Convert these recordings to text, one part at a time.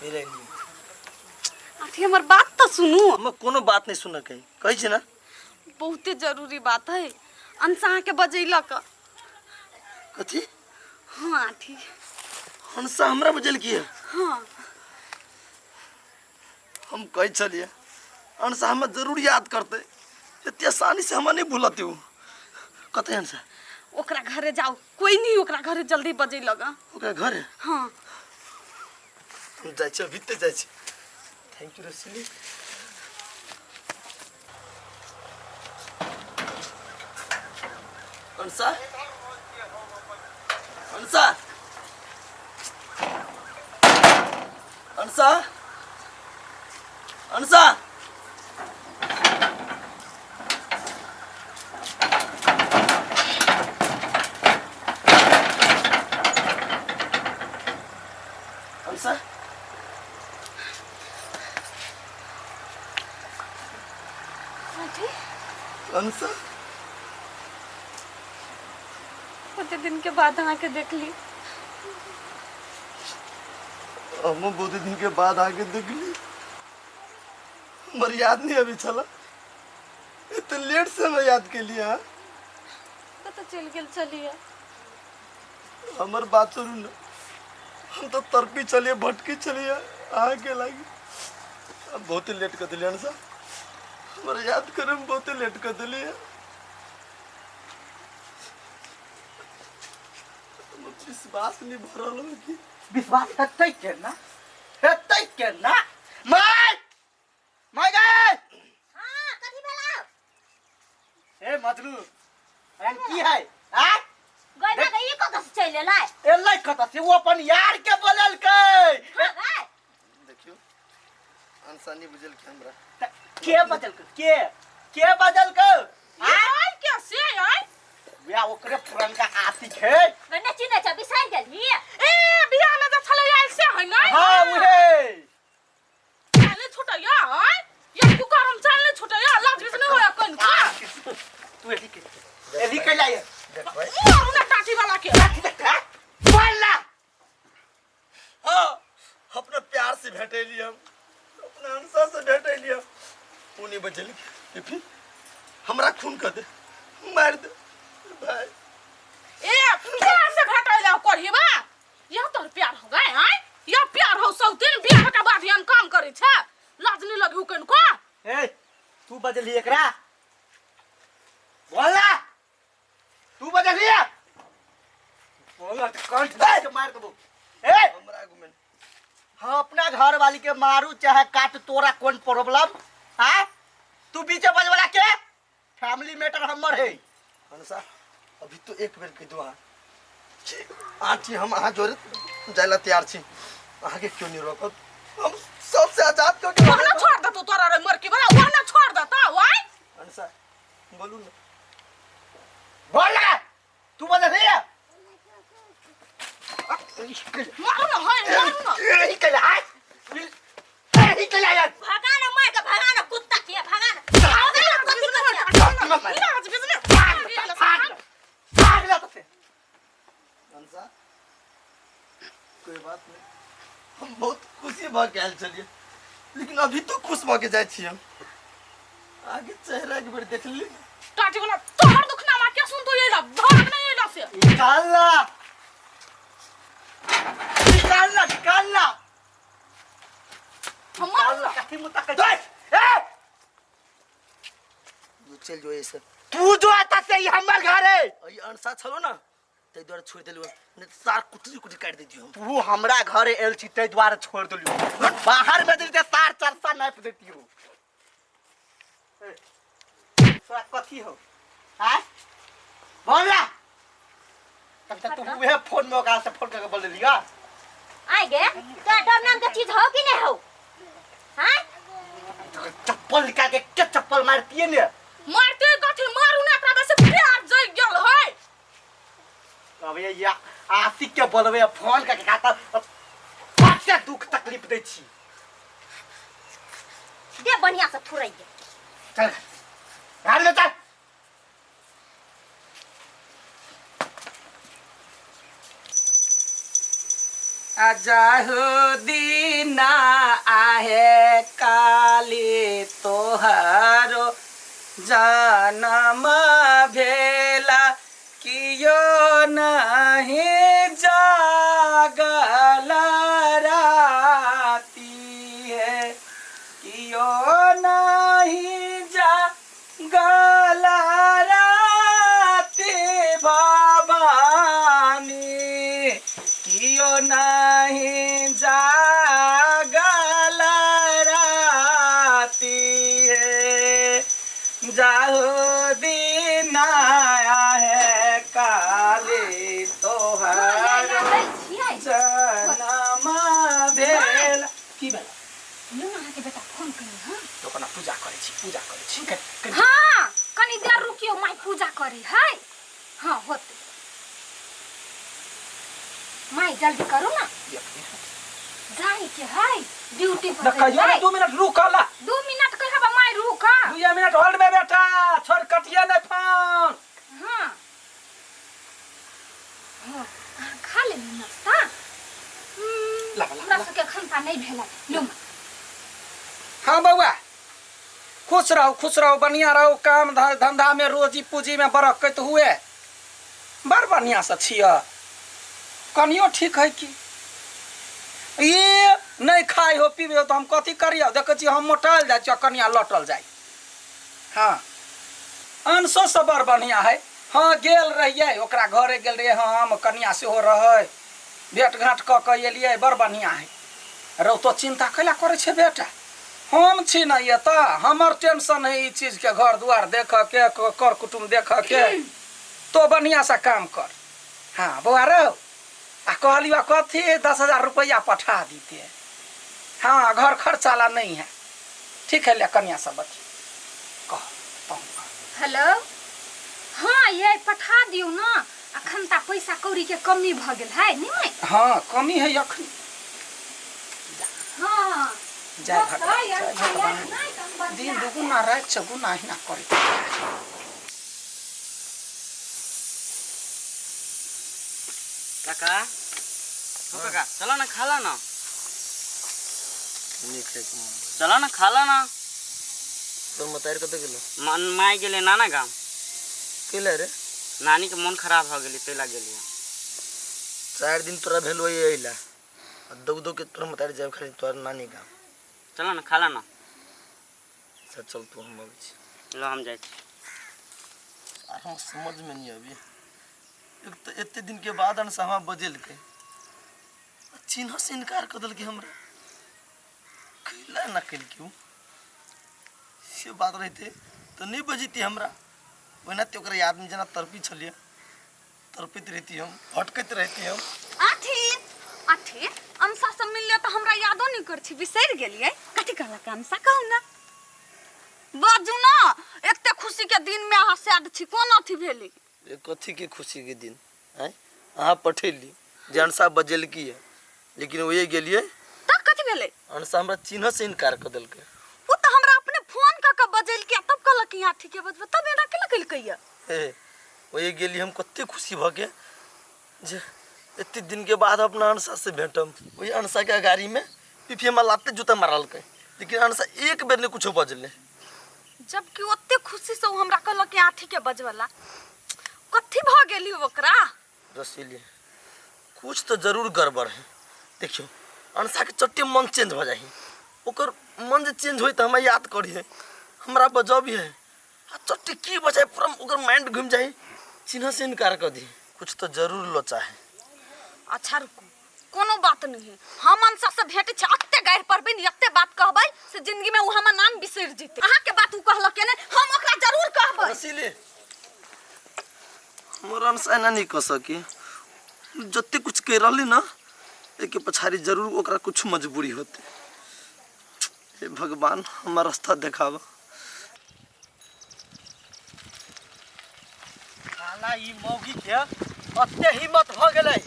कथी ले एलियै? अथी हमर बात तऽ सुनू। हमरा कोनो बात नहि सुनऽ के कहै छी ना। बहुते जरूरी बात है, अंश अहाँके बजैलक। कथी? हाँ आठी। हंसा हमरा बजलकी है? हाँ। हम कहै छलियै अंशा हमरा जरूर याद करतै, एते आसानी से हमरा नहि भूलतै ओ। कतै अंशा? ओकरा घरे जाओ, कोई नहीं ओकरा घरे जल्दी बजै लगा। ओकरा घरे? हाँ। हम जाइ छी, अभी जाइ छी। Thank you Rasili. Ansha, Ansha, Ansha, Ansha, Ansha. Ansha, कते दिन के बाद अहाँके देखली। हम बहुत दिन के बाद आके देखली। हमर याद नहीं अभी छला, इतने लेट से हमरा याद के लिए। हाँ, कतऽ चलि गेल छलियै? हमर बात सुनू ना, हम तो तरपी चलिए, भटकी चलिए अहाँके लागी। अब बहुत लेट कर दिलियै अंशा, हमरा याद करे में बहुत लेट कर दिलियै। हमर विश्वास नहीं भरल हो कि विश्वास हेतै केना, हेतै केना? माय, माय गे! हाँ, कथी भेलौ? ए मजनू, एहन की है आ? गई ना गई, कतऽ से चलि एलै? एलै कतऽ से? ओ अपन यार के बोललकै। हाँ गई। देखियो, अंशा नहीं बुझल कि हमरा त के बजलकै? के के बजलकै? आ आय के से आय? वएह ओकरे पुरनका आशिक है। गई नहि चिन्है छ, बिसरि गेलही? ए बियाह में जे छलै आयल से है नै? हाँ उहे। चाल नहीं छूटैया आय, ये कुकरम चाल नहीं छूटैया, लाज भी नहीं होया कन का। तू एली के एली के लाए। देखबै। मारू ना टाटी वाला के। बोल ना। हाँ, अपना प्यार से भेटेली हम, अपना अंशा से भेटेली हम। उ नहीं बचल फिर हमरा खून कर दे, मार दे भाई। ए प्यार से भेटैला करही बा, यह तोहर प्यार हो गए आय? यह प्यार हो सब दिन बियाह के बाद एहन काम करै छै, लाज नहीं लगी कनको? ए तू बजली एकरा, बोल ना, तू बजली, बोल ना तो कंठ दाब के मार देबो। ए हमरा आगू में हम अपना घर वाली के मारू चाहे काट, तोरा कौन प्रॉब्लम? हाँ, तू बीचे बजवाला के फैमिली मैटर हमर है। अंशा अभी तो एक बेर कह दो अहाँ कि आँटी हम अहाँ जोरे जाय ला तैयार छी, अहाँके क्यों नहीं रोकत, हम सबसे आजाद कर के वहना छोड़ देतो तोरा रे मरकी वाला, वहना छोड़ देता वाई। अंशा बोलू ना। बोल ना, तू बजली। मारू ना है, मारू ना। यही के लाए, यही के लाए। भगा ना मार के, भगा ना कुत्ता के, भगा ना। कथी कथी? लाज भी नहीं। भाग भाग ला तो से। अंशा कोई बात नहीं, हम बहुत खुशी भऽ के आयल छलियै, लेकिन अभी तो खुश भऽ के जाइ छी हम। आगे चेहरा एक बेर देख ली। टाटी वाला तोहर दुख ना के सुन तू एला, भाग नहीं एला से। निकाल ला, निकाल ला, निकाल ला। हमार निकाल ला, कथी मुता के ए तू चल जो ऐसे। तू जो आता से ई हमर घर है। ई अंशा छलो ना तै दुआरे छोड़ देलु, नहीं तो सार कुटरी कुटरी काटि देतियो हम। तू हमरा घर एल छी तै दुआरे छोड़ देलियो, बाहर में देते सार चरसा नाप देतियो। तोरा कथी हो? हाँ बोल ना। तब तक तू उहे फोन में ओकरा से फोन करके बोल देलियो। आइ गे, तोरा डर नाम के चीज हो कि नहीं हो? हाँ? चप्पल निकाल के के चप्पल मारती है ने? मारते कथी, मारू ना एकरा से प्यार जग गेल है। अब ये या आशिक के बोलबे फोन करके खाता कते दुख तकलीफ दै छी। दे बढ़िया से थुरैये। चल घर ले चल। जाहु दीना आहे काली तोहरो जनम भेला कियो नहीं जागल राती है कियो नहीं जागल राती भवानी कियो नहीं जागल राती है जाहु दिन आया है काली तोहर छियै जनम भेल की भेल लियौ ने अहाँके बेटा फोन करी। हाँ। तो कोना पूजा करै छी, पूजा करै छी। कनि हाँ, कनी देर रुकियो, माय पूजा करे है। हाँ, होते माय, जल्दी करू ना, जाए के है ड्यूटी पर। न कहियो ने। जाए। 2 मिनट रुकला। 2 मिनट कहबा माय, रुक। 2 मिनट होल्ड में बेटा, छोड़, कटिए नहीं फोन। हाँ हाँ, अहाँ खा लेली नाश्ता? ला, ला, हमरा ला। सबके एखन ता नहीं भेलै, लो माँ। हाँ बउआ, खुश रहो, खुश रहो, बढ़िया रहो। काम धंधा में, रोजी पूंजी में बरकत हुए। बड़ बढ़िया से छिय। कनियो ठीक है की ये नहीं खाइ हो पीबे हो तो हम कथी करियो? देखै छी हम मोटायल जाइ छियै, कनिया लटल जाइ। हाँ, अंशो सब बड़ बढ़िया है। हाँ, गेल रहियै ओकरा घरे, गेल रहियै। हाँ, हम कनिया सेहो रहै, भेट घाँट कऽ कऽ एलियै। बड़ बढ़िया है। रौ, तो चिंता कैला करै छै बेटा? हम छी ने एतऽ, हमर टेंशन है ई चीजके, घर दुआर देखऽ के, कर कुटुम्ब देखऽ के। तो बढ़िया से काम कर। हाँ बौआ रौ, आ कहलियो कथी, 10,000 रुपया पठा दीते। हाँ, घर खर्चा ला नहीं है। ठीक है, ले कन्या सब बतिया कह तहूँ कह। हेलो, हाँ ये पठा दियौ ने, अखन ता पैसा कौड़ी के कमी भऽ गेल है नि माय? हाँ, कमी है अखन। हाँ। जय भगवान, होतै, जय अंशा भगवान। याद नहि तऽ हम दिन बतिया दुगुना राति चौगुना अहिना करे। काका, हो काका, चलो ना, खा ला ना। नीक है कि मन। चलो ना, खा ला ना। तोर मतारी कतऽ गेलो? मन माय गेले नाना गाम। केले रे? नानी के मन खराब हो गेली, तै ला गेली। 4 दिन तोरा भेल वही अइला आ दौग दौग के तोर मतारी जाब खाली तोरा नानी गाम। चलो ना, खा ला ना। अच्छा चल तू, हम अबै छी। लो, हम जाइ छी। आर हम समझमे नहीं अभी, एक तऽ एते दिन के बाद अनसा हमरा बजेलकै आ चिन्ह से इनकार कऽ देलकै हमरा। कैला ना केलकै उ? से बात रहितै तऽ नहि बजैती हमरा। ओहिना तऽ ओकरा यादमे जेना तड़पी छलियै, तड़पैत रहिती हम, भटकैत रहिती हम। अथी अथी अंशा से मिललियै तऽ हमरा यादो नहि कर छी, बिसरि गेलियै। कथी कहलक अंशा? कहू ने, बाजू ने। एते खुशी के दिन में अहाँ सैड छी, कोन अथी भेलै? ए कथी के खुशी के दिन आँय? अहाँ पठेली जे अंशा बजेलकी है, लेकिन ओहे गेलियै। तऽ कथी भेलै? अंशा हमरा चिन्ह से इनकार कऽ देलकै। ओ तऽ हमरा अपने फोन कऽ के बजेलकै आ तब कहलक यहाँ ठीके बजबै, तब एना केना केलकै ये? हे, ओहे गेली हम कते खुशी भऽ के जे एते दिन के बाद अपना अंशा से भेटम। ओहि अंशा के गाड़ी में पीपी हमरा लाते जूता मारलकै, लेकिन अंशा एक बेर नहि कुछो बजलै। जबकि ओते खुशी से ओ हमरा कहलक कि आठी के बजवला, कथी भऽ गेली ओकरा? रसीली, कुछ तो जरूर गड़बड़ है। देखियो, अंशा के चट्टे मन चेंज भऽ जाइ, ओकर मन जे चेंज होई तऽ हमरा याद करिहे, हमरा बजबिहे आ चट्टे की बजाय, पूरा ओकर माइंड घूम जाइ, चिन्ह से इनकार कर दी। कुछ तो जरूर लोचा है। अच्छा रुकू, कोनो बात नहीं है, हम अंशा से भेटै छै, एते गारि पड़बै ने, एते बात कहबै से जिंदगी में ओ हमर नाम बिसरि जेतै। अहाँके बात ओ कहलक ने, हम ओकरा जरूर कहबै। रसीली, हमर अंशा एना नहीं कह सकी। जते कुछ कह रहली ना, एके पछाड़ी जरूर ओकरा कुछ मजबूरी होते। हे भगवान, हमार रास्ता देखावा। साला ई मौगी के अते हिम्मत भ गेलै,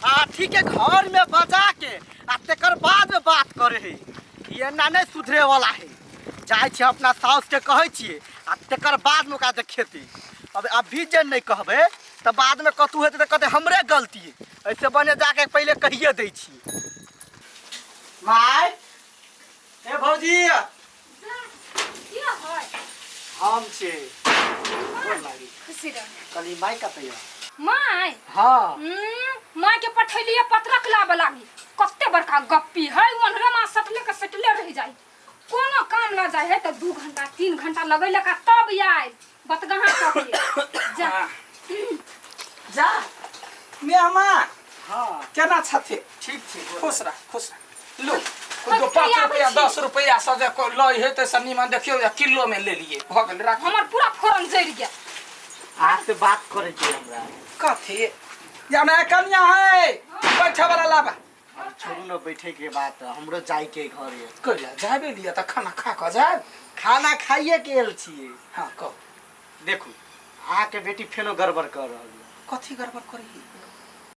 आठी के घर में बजा के आ तेकर बाद में बात करे है। ई एना नहीं सुधरे वाला है। जाइ छियै अपना साउस के कहै छियै आ तेकर बाद में ओकरा देखेती। अब अभी जे नहीं कहबै तऽ बाद में कतू हेतै तऽ कहतै हमरे गलती है। ऐसे बने जाके पहिले कहिए दै छियै। माय ए भौजी की है हम छी गोर लागी। खुशी रह कहली माय कतऽ यऽ माय हाँ माय के पठेलिए पत्रक लाबऽ लागी कते बड़का गप्पी है ओन्हरे माँ सटले के सटले रह जाई कोनो काम ला जाए है तो 2 घंटा 3 घंटा लगैलक आ तब आयल बतगहा कऽ के जा जा मेहमान हाँ केना छथिन ठीक छै गोर खुश रह खुश रह लो कथी दो पाँच आबै रुपया छी? 10 रुपया से जे लै हे तऽ नीमन देखियौ जे किलो में ले लिए भऽ गेल राख हमर पूरा फोरन जरि गेल अहाँ से बात करे के हमरा कथी या मैं कन्या है बैठे वाला लाबा अब छोड़ू न बैठे के बात हमरो जाय के घर ये कहिया जाबे लिया तऽ खाना खा कऽ जायब खाना खाइए के आयल छियै हाँ कह देखू अहाँके बेटी फेनो गड़बड़ कर रहल यऽ कथी गड़बड़ करी